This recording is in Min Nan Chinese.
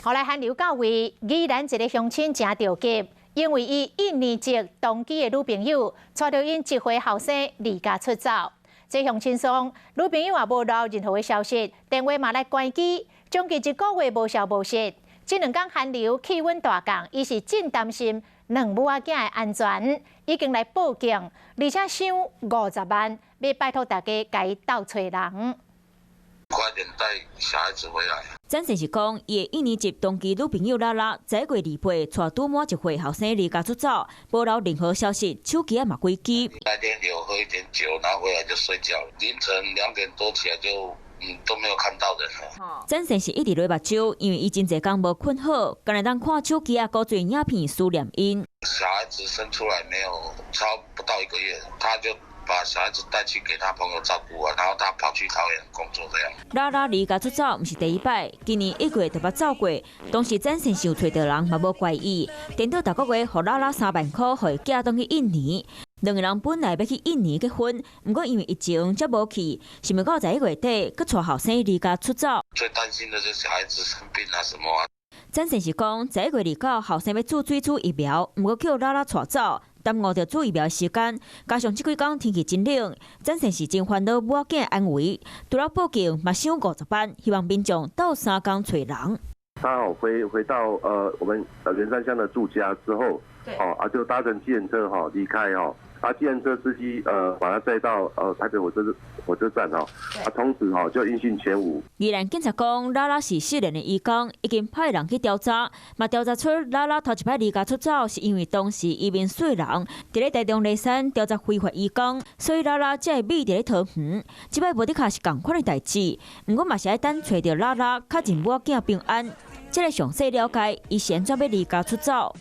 予來寒流到位，宜蘭一个鄉親誠著急，因為伊印尼籍同居的女朋友帶著𪜶一歲後生離家出走。這鄉親說，女朋友也無留任何的消息，電話嘛來關機，將近一個月無消無息。這兩工寒流氣溫大降，伊是真擔心兩母仔囝的安全，已經來報警，而且賞50萬，欲拜託大家共伊鬥揣人。快點帶小孩子回來。曾先是講，伊的印尼籍同居女朋友拉拉，11月28帶拄滿一歲後生離家出走，無留任何消息，手機仔嘛關機。那天有喝一點酒，然後回來就睡覺，凌晨2點多起來就都沒有看到人了。曾先是一直流目睭，因為伊真濟工無睏好，干焦會當看手機仔古錐影片思念𪜶。小孩子生出來沒有超不到一個月，他就把小孩子帶去給他朋友照顧啊，然後他跑去桃園工作這樣。拉拉離家出走毋是第一擺，今年1月就捌走過，當時曾先想揣著人嘛無懷疑，顛倒逐個月予拉拉3萬箍，予伊寄轉去印尼。兩个人本來欲去印尼結婚，毋過因為疫情才無去，想袂到11月底，閣帶後生離家出走。最擔心的就是小孩子生病啊什麼啊。曾先是講，11月29後生欲注水注疫苗，毋過予拉拉帶走，耽誤著注疫苗時間，加上這幾工天氣真冷，曾先是真煩惱母仔囝安危。除了報警，嘛賞50萬，希望民眾鬥相共揣人。他好回到我們員山鄉的住家之後，哦啊就搭乘計程車哈離開哦，啊計程車司機把他載到台北火車站哦，啊從此哈就音訊全無。宜蘭警察講，拉拉是失聯的移工，已經派人去調查，嘛調查出拉拉頭一擺離家出走是因為當時移民稅人佇咧台中梨山調查非法移工，所以拉拉才會秘佇咧桃園。這擺無的確是仝款的代誌，毋過嘛是愛等揣著拉拉，確認母仔囝平安，才來詳細了解伊是按怎欲離家出走。